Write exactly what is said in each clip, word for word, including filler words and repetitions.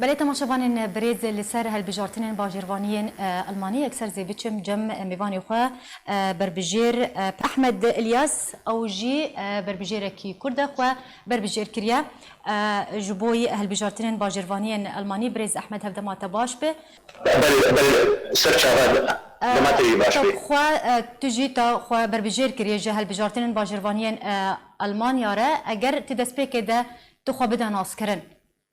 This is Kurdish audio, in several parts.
Belê temaşevanên birêz, li ser helbijartinên bajêrvaniyên, e, Almanî yekser zê biçim cem, e, mêvanê xwe, e, berbijêr, e, Ehmed Ilyas, ew jî, e, berbijêrekî Kurd e, xwe berbijêr kiriye. E, ji bo helbijartinên bajêrvaniyên Almanî, birêz Ehmed, hevdema te baş be. Belê, belê, ser çava, E, dema te yê baş te be. Xwe, e, tu jî te xwe berbijêr kiriye ji helbijartinên bajêrvaniyên, e, Almanya re. Eger tu destpêkê de tu xwe bide naskirin,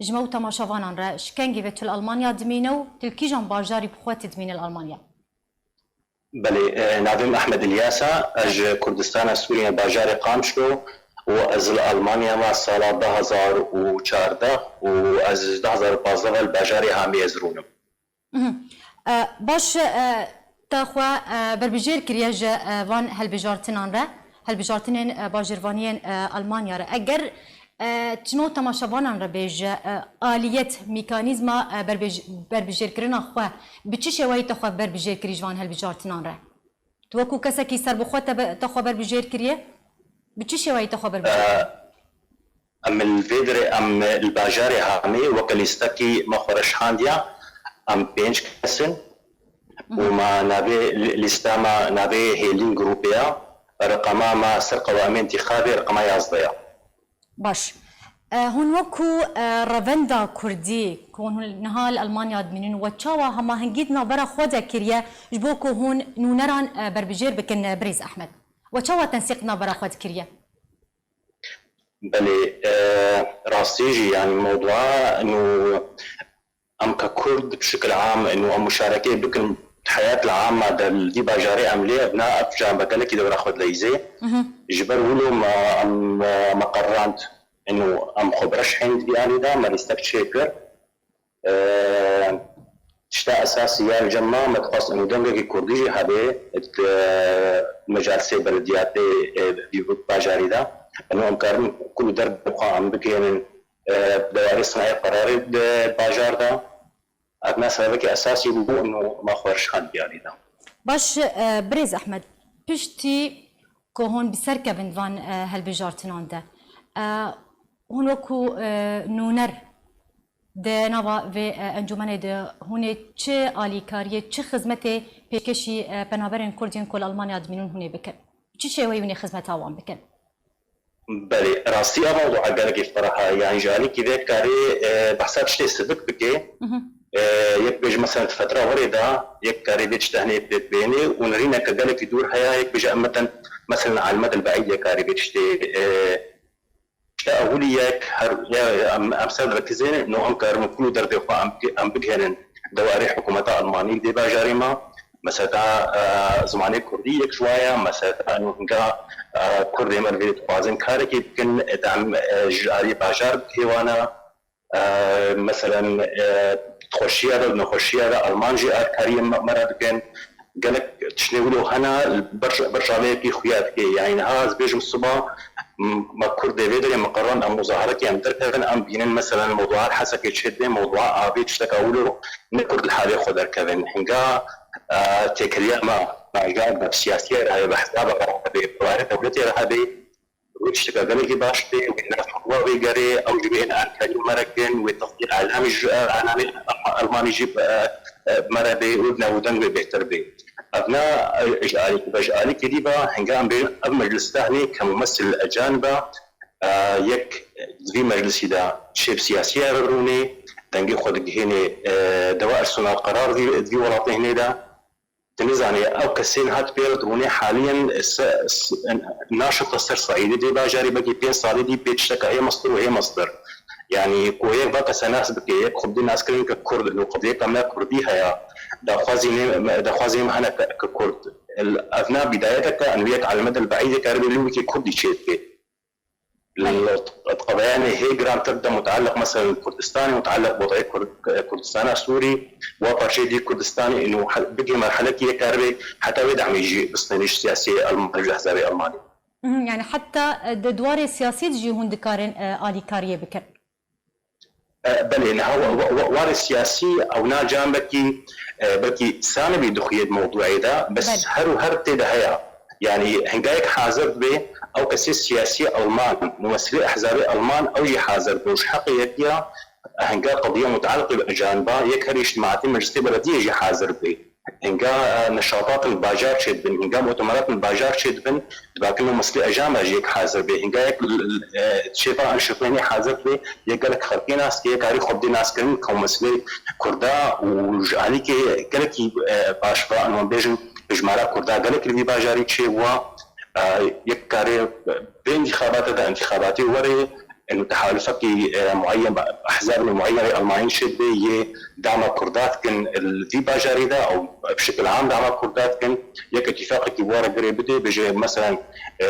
ji me û temaşevanan re, ji kengî ve tu li Almanya dimîne û tu li kîjan bajarî bi xwe tu dimîne li Almanya? Belê, e, navê min Ehmed Ilyas e. Ez ji Kurdistana Sûriyê, bajarê Qamşlo û ez li Almanya me sala du hazar û çardeh û ez ji du hazar û pazdeh ve li bajarê Hamê ez rûnim. Mhm. E, baş, e, te xwe, e, berbijêr kiriye ji, e, van helbijartinan re, helbijartinên, e, bajêrvaniyên, e, Almanya re. Eger, e, çima û temaşevanan re bêje, e, aliyet, mîkanîzma, e, berbêj-, berbijêrkirina xwe, bi çi şêweyî te xwe berbijêr kirî ji van helbijartinan re? Tu wekû kesekî serbixwe te be-, te xwe berbijêr kiriye? Bi çi şêweyî te xwe berbijêr kiriye? E, Em li vê derê, em li bajarê Hamê weke lîstekî me xwe reşhandiya, em pênc kes in û me navê lî-, lîsta me navê Hêlîn grûpê ya, reqema me ser qewamê întîxabê reqema yazdeh ya. Baş. E, hûn wekû, e, revenda Kurdî ku hûn niha li Almanya dimînin, we çawa hemahengî di navbera xwe de kiriye ji bo ku hûn nûneran, e, berbijêr bikin, e, birêz Ehmed? We çawa tensîq di navbera xwe de kiriye? Belê, e, rastî jî, yanî mewdua inu em ke Kurd bi şikil am inu em muşarekeyê bikin heyat li ama de li vî bajarê em lê, ev na ev ji em be gelekî dewra xwe dileyîzê. Mhm. Ji ber wilo me em, e, me qerrand inu em xwe bireşhên di vî alî de, me lîstek çêkir. E, tişta esasî ya li cem me, me dixwest û dengekî kurdî jî hebe di mecalisê belediyatê, e, di bajarî de. Eno em karin kul û derdê xwe em bigihênin, e, dewarê sinayê qerarê di bajar de. Ev me sebebekî esasî bû û me xwe rişand diyarî de. Baş, e, birêz Ehmed, piştî ku hûn bi ser kevin van, e, helbijartinan de, e, hûn wekû, e, nûner di nava vê, e, encûmenê de hûn ê çi alîkariyê, çi xizmetê pêşkêşî, e, penaberên Kurd yên ku li Almanya dimînin hûn ê bikin? Çi şêweyî hûn ê xizmeta wan bikin? Belê, rastî ev mewdua gelekî ferah e. Yanî ji alîkî vê karê, e, behsa tiştê sivik bike. Mhm. E, yek bêje mesela di fetra werê de yek karê vê tişta hinê pê bênê û nirîneke gelekî dûr heye, yek bêje em meten mesela Elmed el Beîd yek karê vê tiştê, e, Tişta ewilî yek her, ya, em, em ser direkizên no em karin kul û derdê xwe em, em bigihênin dewarê hikûmeta Almanî dê bajarê me. Mesela, e, zimanê kurdî yek ji wa ye, mesela, no hinga, e, kurdê me li vê dixwazin karekê bikin, e, em, e, ji alî bajar bihêwane. E, meselen, e, xweşiya de, nexweşiya de Alman jî alîkariyê me, me re dikin. Gelek tiştê wilo hene, li ber, ber çaveyekî xuya dike. Yanî niha ez bêjim siba, m-, me Kurd dê vê derê miqeran em muzaharekê em derkevin, em bînin, meselen, mewdua li Hesekê çê dibê, mewdua avê tişteka wilo ne Kurd li halê xwe derkevin. Hinga, e, têkiliya me, bajar be, siyasiye re hebe, hesaba re hebe, ware dewletê re hebe, Wê tişteka gelekî baş bê, wê nav hewa vê gerê, ew jî wê alîkarî me re kin, wê tesdîq îlamî ji, e, îlamê Almanî jî, e, e, me re bê û navûdeng wê bêhtir bê. Ev ne, e, ji alîkî be, ji alîkî dî be, hinga em bê ev meclis de hinê kemûmesil ecan be, e, yek di vî meclisî de çêb siyasî re rûnê, dengê xwe digihênê, e, dewa ersûna qerar vî, di vî welatê hinê de. Tu nizanî, ew kesên hat pê re dirûnê haliyen se-, s-, naşita ser saîdê dê bajarî, belkî pênc salê dî pê tişteka hê mestir û hê mestir. Yanî ku yek vake se nas bike, yek xwe bidê naskirin ke Kurd in û qediyeka me Kurdî heye, daxwazî nê-, me, daxwazê me hene ke, ke Kurd. El-, ev na bîdayeteke, en wî yek elemed el beîdê karibe lûbikê Kurdî çêdike. Belê. Li qedeyanê hê girantir de mutealliq, meselen, li Kurdistanê, mutealliq bi wezîyetê Kurd-, Kurdistana Sûrî, wa parçeyê dî Kurdistanê, û he-, bigihê merhelekî yê karibê heta wê demê jî bi sînedê siyasî Alman-, ji hesabê Almanî. Mhm, yani heta, e, di dwarê siyasî de jî hûn dikarin, e, alîkariyê bikin? E, belê, niha wa-, wa-, wa-, warê siyasî ew na can belkî, e, belkî sanibî dixuye di mewdueyê de, bes Belê. her û her tê de heye. Yanî hingayek hazir dibe, ew kesê siyasî Alman, mumessilê ehzabê Alman, ew jî hazir dibe û ji heqê yekî ya, hinga qediya mutaliqî bi ecaniba yek herî îctimaatî meclisê belediyê jî hazir bê. Hinga, e, neşatatên bajar çêdibin, hinga mutemeratên bajar çêdibin, dibakin û meselê ejaniba jî yek hazir bê. Hinga yek, e, şêfa enşitmenî hazir bê, yek gelek xelkê nas ke, yek karî xwe bidê naskirin, ku meselê Kurda û ji alîkê gelekî, e, baş ve, em bêjin, hijmara Kurda gelek li vî bajarî çêbûwa. E, yek karê vê intixabata de, intixabatê were, û tehalufekî, e, mueyen, ehzabên mueyen ê Almanî çêdibe yê dama Kurda dikin li vî bajarî de, ew bi şekil am dama Kurda dikin, yek îtîfaqekî were girê bide, bêje, meselen, e,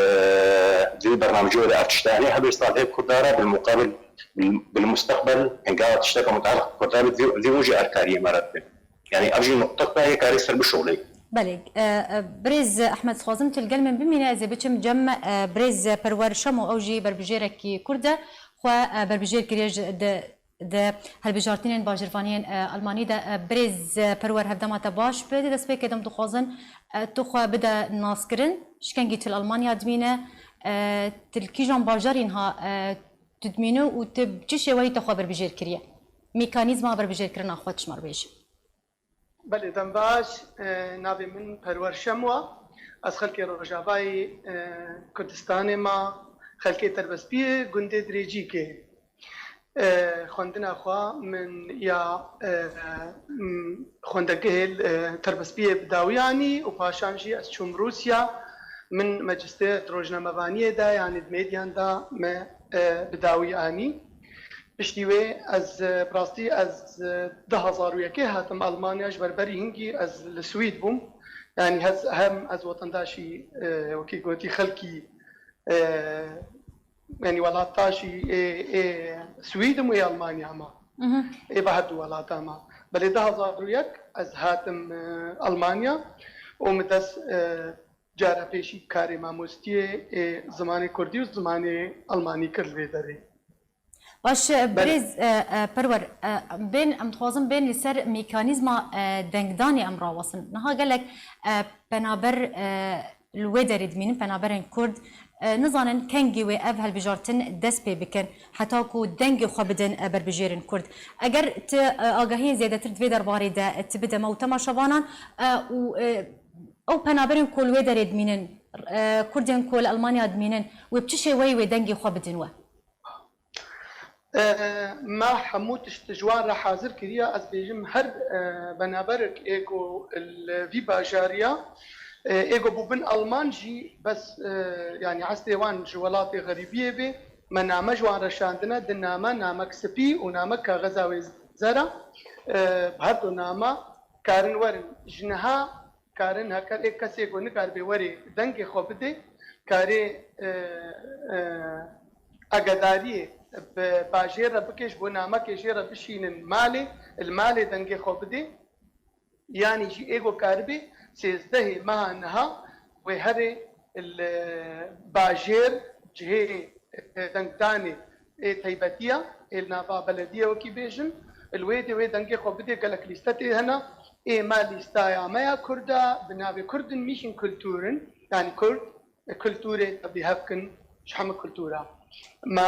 di vê bernamecê de ev tişta hene, hebê sal hê Kurda re, bil muqabil, bil, bil mustaqbel, hinga tişteke mutaliq bi Kurda be, vî, vî hûn jî alkariyê me re dikin. Yani ev jî nuqteka ye karê ser bişolê. Belê, e, e, birêz Ehmed, dixwazim tu li gel min bimîne, ez ê biçim cem, e, birêz Perwer Şemo, ew jî berbijêrekî Kurd e, xwe, e, berbijêr kiriye ji, di, di hilbijartinên bajirvaniyên, e, Almanî de. E, birêz, e, Perwer, hevdema te baş be, di destpêkê de em dixwazin, e, tu xwe bide naskirin, ji kengî tu li Almanya dimîne, e, tu li kîjan bajarî niha, e, tu dimînî û tu bi çi şêweyî te xwe berbijêr kiriye? Mekanîzma berbijêrkirina xwe tu ji me re bêje. Belê, dem baş. E, navê min Perwer Şemo. Ez xelkê Rojavayê, e, Kurdistanê me, xelkê Terbespiyê, gundê Dirêcîkê. E, xwendina xwe min ya, e, m, xwendegehê, e, Terbespiyê bi dawî anî û paşan jî ez çûm Rûsya. Min meclistê di rojnamevaniyê de, yanî di medyan de me, e, bi dawî anî. Piştî wê ez, e, bi rastî ez, e, du hazar û yekê hatim Almanya, ji ber berî hingî ez li Swîd bûm. Yanî hez, hem ez wetendaşî, e, wekî gotî xelkî, e, yanî welatdaşî ê, ê Swîd im û ê Almanya me. Mhm. Ê bi her du welata me. Belê du hazar û yek ez hatim, e, Almanya û min dest, e, cara pêşî karê mamostiyê ê zimanê kurdî û zimanê almanî kir li vê derê. Baş, e, Belê. Birêz, e, e, Perwer, e, bên, em dixwazin bên li ser mekanîzma, e, dengdanê em rawesin. Niha gelek, e, penaber, e, li wê derê dimînin, penaberên Kurd, e, nizanin kengî wê ev hilbijartin dest pê bikin, heta ku dengê xwe bidin, e, berbijêrên Kurd. Eger tu, e, agahiyên zêdetir di vê derbarê de, e, tu bide me û temaşevanan, e, û, e, ew penaberên ku li wê derê dimînin, e, Kurdên ku li Almanya dimînin, wê bi çi şêweyî wê dengê xwe bidin we? E, me hemû tişt ji wan re hazir kiriye. Ez bêjim her, e, penaberek ê ku li vî bajariya, e, ê ku bûbin Alman jî bes, e, yanî eslê wan ji welatê xerîbiyê bê. Me name ji wan re şandine, di name, namek spî û namek kaxeza wê zera. E, bi her du nama karin werin. Ji niha karin heker ê kesê ku nikaribe were dengê xwe bide, karê, e, e, agedariyê bi bajêr re bike, ji bo namekê jê re bişînin malê, li malê dengê xwe bide. Yanî jî ê ku karibe sêzdehê meha niha wê herê li bajêr cihê, e, dengdanê ê teybetiya, ê li nava belediye wekî bêjin, li wê dê wê dengê xwe bidê, gelek lîste tê hene. Ê me lîstaya me ya Kurda bi navê Kurd in mîşin kultur in, yanî Kurd, e, kulturê tevlî hev kin ji hemû kultura. Me,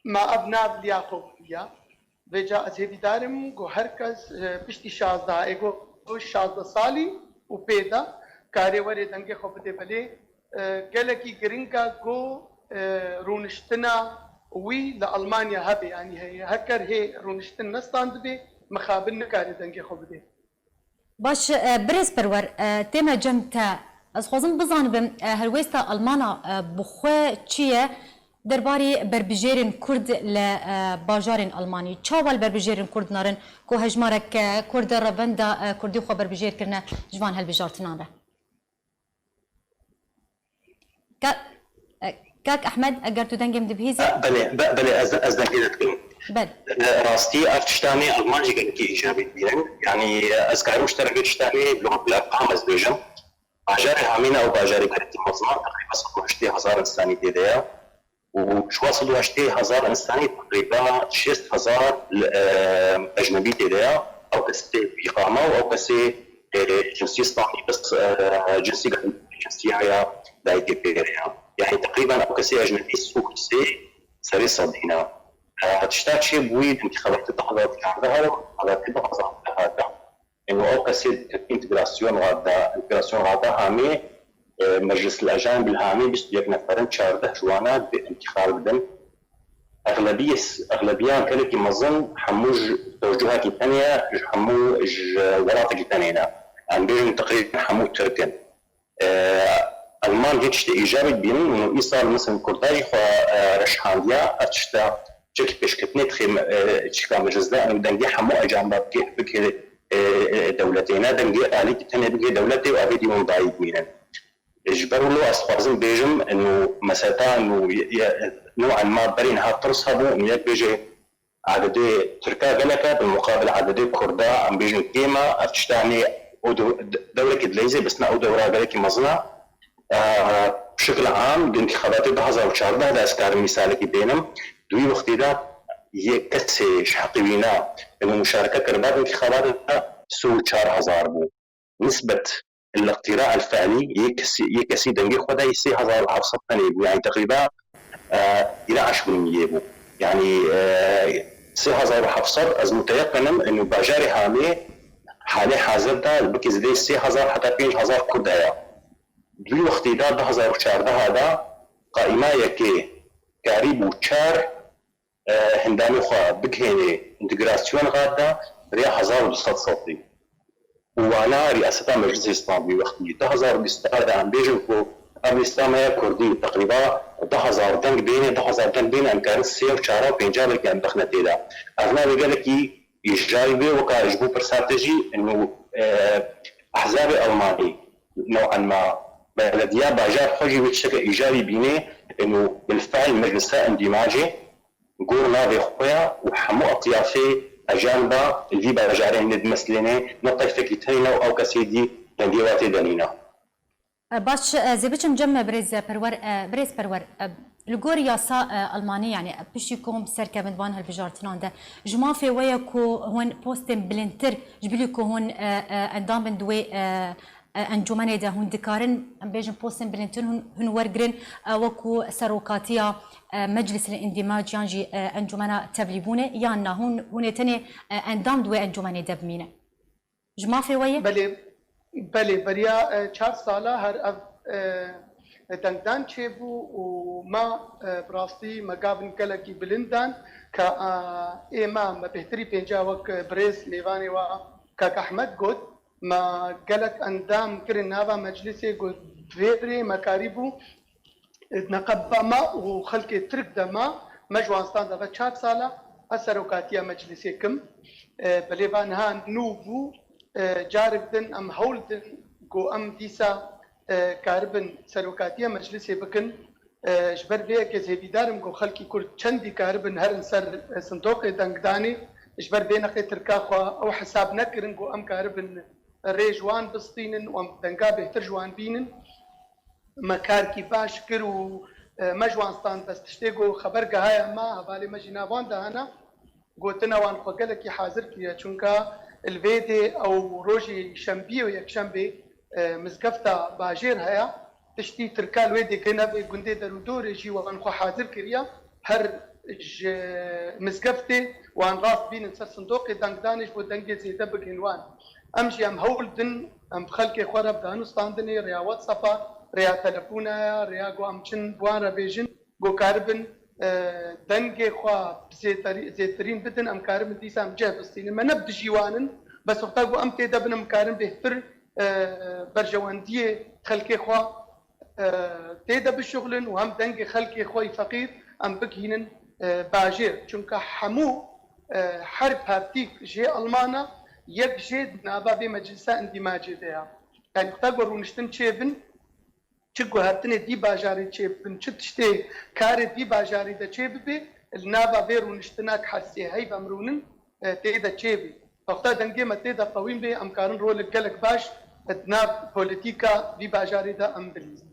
me ev nav liya xwe bûya. Vêca ez hêvîdar im ku her kes, e, piştî şazdeh, ê ku şazdeh salî û pê de karê werê dengê xwe bidê belê, e, gelekî giring e ku, e, rûniştina wî li Almanya hebe, yanî he-, heker hê rûniştin nestandibe, mixabin nikare dengê xwe bidê. Baş, e, birêz Perwer, e, tême cem te. Ez xwazim bizanibim, e, helwêsta Almana, e, bi xwe çi ye derbarê berbijêrên Kurd li, e, bajarên Almanî? Çawa li berbijêrên Kurd narin ku hejmarek, e, Kurd revenda, e, Kurdî xwe berbijêr kirine ji van hilbijartinan re? Ka-, e, Kak Ehmed, eger tu dengê min dibihîzî. Belê, be-, belê, ez, ez dengê te dikim. Belê. E, rastî, ev tiştanê Alman jî gelekî îcabî dibînin. Yanî, e, ez karim ji te re vê tiştanê bi lugha bil erqam ez bêjim. Bajarê Hamîna û bajarê gelekî mezin e, teqrîben sed û heştê hezar însanî tê de ye. û ji wan sed û heştê hezar însanî teqrîben şêst hezar, e, ecnebî tê de ye. Ew kesê bi îqame û ew kesê, e, cinsî standî, bes, e, cinsî, cinsiyaya dayikê pê re ye. Yanî teqrîben ew kesê ecnebî sê û sê serê sedî ne. E, tişta çêbûyî di intixabatê du hazar û çardeh de, intixabatê du hazar û deh de. Eno ew kesê di întegrasyon rada, întegrasyon rada hamê, e, meclis el ejanib li hamê bîst û yek neferin, çardeh ji wana dibê intixab bibin. Exlebiyê, exlebiya gelekî mezin hemû ji tewcuhekî tenê ye, ji hemû ji welatekî tenê ne. Em bêjin teqrîben hemû Tirk in. E, Elman vê tiştê îcabî dibînin û îsal misin Kurda jî xwe, e, reşhandiya, ev tişta çekî pêşketinê dixê me-, e, çîka meclis de, û dengê hemû ecanda bigê, bigê, e, e, dewletê, ne dengê alîkî tenê bigê dewletê û evê dî hûn dayî bimînin. Ji ber wilo ez dixwazim bêjim, û meseta, û ye-, ye-, new'an ma berî niha tirs hebû, û yek bêje, Ededê Tirka gelek e, bi muqabil ededê Kurda, em bêjin, kêm e. Ev tişta, yanî, û de-, de-, dewrekî dileyîzê, bisna ew dewra gelekî mezin e. Eee, bi şekil am, di intixabatê du hazar û çardeh de ez karim mîsalekî bênim. Di wî wextî de yê kesê ji heqê wî ne, û muşareke kiriba di intixabatê de sê û çar hezar bû. Nisbet el-îqtîra el-fe'lî, yê kesî, yê kesî dengê xwe dayî sê hezar û heft sed tenê bû. Yanî teqrîba, e, îna eş bin miyê bû. Yanî, e, sê hezar û heft sed, ez muteyeqin im, eno bajarê Hamê halê hazir de bikê zêdeyê sê hezar heta pênc hezar Kurd heye. Di wî wextî de, du hazar û çardeh de, qaîma yekê karîbû çar e, hindamê xwe bigihênê întegrasyon rade, bi rêya hezar û du sed setî. Û wana riyaseta Meclisê Stendan wî wextî, du hezar û bîst de em bêjin ku ev lîsta me ya Kurdî teqrîba du hezar deng bêne, du hezar deng bêne, em karin sê û çar û pênc belkî em bixine tê de. Ev navê gelekî îcabî bê, weka ji bo pirsa te jî, eno, e, ehzabê Elmanî, new'an ma belediya bajar xwe jî wê tişteke îcabî bînê, eno bilfe'l meclisa îndîmacê, gor navê xwe ya û hemû etyafê ecaniba li vî bajarê hînê dimeslêne, ne tayfekî tenê ne û ew kesê dî dengê wa tê de nîne. E, baş, e, ez ê biçim cem me birêz Perwer, e, birêz Perwer, e, li gor yasa, e, Almanî, yanî, e, piştî ku hûn bi ser kevin van hilbijartinan de, ji mafê we ye ku hûn postên bilindtir, ji bilî ku hûn, e, e, endam bin di wê, e, e, encûmenê de hûn dikarin, em bêjin, postên bilindtir hûn, hûn wergirin, e, wekû serokatiya, e, Meclis li Îndîmac yan jî, e, Encûmena Tevlîbûnê, yan na hûn, hûn ê tenê, e, endam di wê encûmenê de bimînin? Ji mafê we ye? Belê, belê, beriya, e, çar sala her ev, e, dengdan çêbû û me, e, bi rastî me gavin gelekî bilind dan ka, e, ê me, me bêhtirî pênca wek birêz mêvanê we kak Ehmed got, me gelek endam kirin nava meclisê, got, vê rê me karîbû, e, neqeba me û xelkê Tirk de me, me ji wan standa ve çar sala, ez serokatiya meclisê kim. E, belê va niha nû bû, e, carek din em hewl din ku em dîsa, e, karibin serokatiya meclisê bikin. E, ji ber vê yekê ez hêvîdar im ku xelkî Kurd çendî karibin herin ser, e, sindoqê dengdanê. Ji ber vê neqê Tirka xwe ew hesab nekirin ku em karibin rê ji wan bistînin û em denga bêhtir ji wan bînin. Me karkî baş kir û, e, me ji wan stand, bes tiştê ku xeber gihaya me, hevalê me jî nav wan de hene, gotina wan xwe gelekî hazir kiriye. Çunka li vê dê ew rojê şembiyê û yekşembê, e, mizgefta bajêr heye. Tiştî Tirka li wê dê gine vê gundê derûdorê jî wan xwe hazir kiriye. Her ji mizgeftê wan rast bînin ser sindoqê dengdanê ji bo dengê zêde bigihên wan. Em jî em hewl din, em bi xelkê xwe re bi danûstandinê, rêya WhatsApp-a, rêya telefona ya, rêya ku em çin bi wan re bêjin, ku karibin, e, dengê xwe bi zêterî-, zêtirîn bidin, em karibin dîsa em cih bistînin. Me ne bi dijî wan in, bes wexta ku em tê de bin, em karin bêhtir, e, berjewendiyê xelkê xwe, e, tê de bişuxulin û hem dengê xelkê xwe yî feqîr em bigihînin, e, bajêr. Çunka hemû, e, her partîk jê Almana, yek jê di nava vê meclisa endîmacê de ya. Yanî wexta ku rûniştin çêbin, çi guhertinê vî bajarî çêbin, çi tiştê karê vî bajarî de çêbibe, li nava vê rûniştina ki her sê heyv em rûnin, e, tê de çêbî. Wexta dengê me tê de qewîn bê, em karin rolek gelek baş, e, di nav polîtîka vî bajarî de em bilîzin.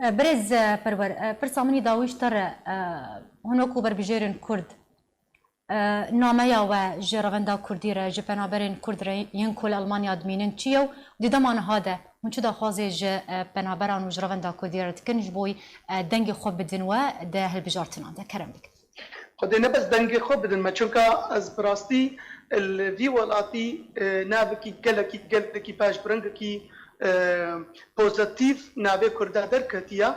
E, birêz, e, Perwer, e, pirsa min î dawî ji te re, e, hûn wekû berbijêrên Kurd, e, nameya we ji Revenda Kurdî re, ji penaberên Kurd re yên ku li Almanya dimînin çi ye û di dema niha de hûn çi daxwazê ji, e, penaberan û ji Revenda Kurdî re dikin ji bo, e, dengê xwe bidin we di hilbijartinan de? Kerem bikin. Xwedê ne bes dengê xwe bidin me, çunka ez bi rastî li vî welatî, e, navekî gelekî, gelekî baş, bi rengekî, e, pozitîf navê Kurda derketiye.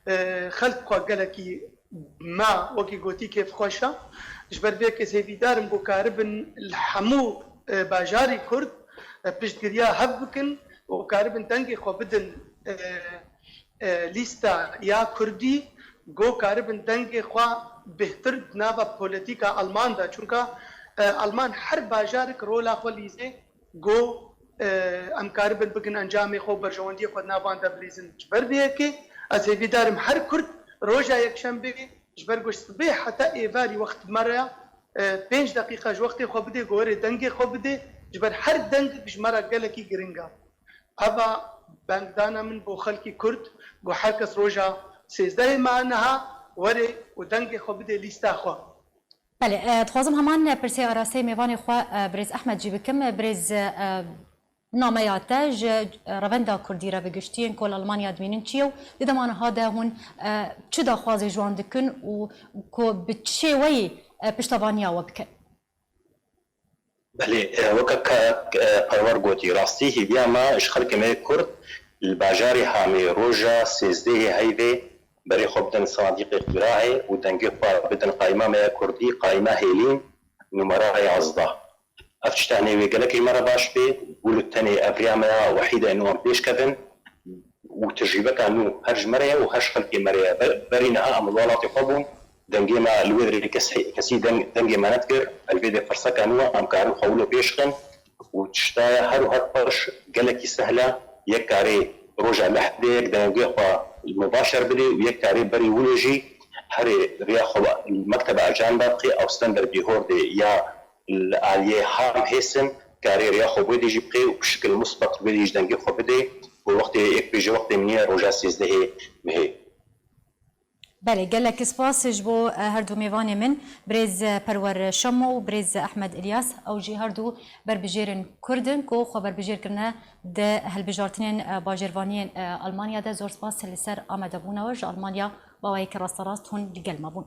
E, xelk xwe gelekî me, wekî gotî, kêfxweş e. Ji ber vê yekê ez hêvîdar im ku karibin li hemû, e, bajarî Kurd, e, piştgiriya hev bikin û karibin dengê xwe bidin, e, e, lîsta ya Kurdî, ku karibin dengê xwe bêhtir di nava polîtîka Alman de, çunka, e, Alman her bajarek rola xwe lîzê, ku, e, em karibin bikin encamê xwe û berjewendiyê xwe di nav wan de bilîzin. Ji ber vê yekê ez hêvîdar im her Kurd roja yekşembê ji ber ku ji sibê heta êvarî wext bi me re ye, e, pênc deqîqe ji wextê xwe bidê, ku were dengê xwe bidê, ji ber her dengek ji me re gelekî giring e. Eva bengdana min bo xelkî Kurd, ku her kes roja sêzdehê me niha were û dengê xwe bidê lîsta xwe. Belê, e, dixwazim heman pirsê arasteyê mêvanê xwe, e, birêz Ehmed jî bikim. E, birêz, e, nameya te ji, e, revenda Kurdî re bi giştî yên ku li Almanya dimînin çi ye û di dema niha de hûn, e, çi daxwazê ji wan dikin û ku bi çi şêweyî, e, piştevaniya we bikin? Belê, e, weke kak, e, Perwer gotî, rastî hêviya me ji xelkê me yê Kurd li bajarê Hamê roja sêzdehê heyvê berê xwe bidin sandîqê îqtîrahê û dengê xwe bidin qayma me ya Kurdî, qayma Hêlîn, numara yazdeh. Ev tişta nê wê gelekî ji me re baş bê, bû li tenê ev riya me ya wehîd e nû em pêş kevin. û tecrîbeka nû her ji me re ye û her ji xelkê me re ye. Be-, berî niha em li welatê xwe bûn, dengê me li wê derê kes-, kesî deng-, dengê me nedikir. Li vê de firseka nû ye, em karin xwe wilo pêş xin û tişta ye her û her xweş gelekî sehl e. Yek karê roja lehd bidê, yek dengê xwe mubaşer bidê û yek karê berî wilo jî herê riya xwe li mekteba ecan de biqê, ew stender bihor dê ya li aliyê Ham hêsin, karê riya xwe wê dê jî biqê û bi şikil musbet wê dê jî dengê xwe bidê û wextê yek pêşê wextê min ye roja sêzdehê mehê. Belê, gelek spas ji bo, e, her du mêvanê min, birêz, e, Perwer Şemo û birêz Ehmed Îlyas. Ew jî her du berbijêrên Kurd in ku xwe berbijêr kirine di hilbijartinên, e, bajêrvaniyên, e, Almanya de. Zor spas li ser amadebûna we ji Almanya, bi awayekî rasterast hûn li gel me bûn.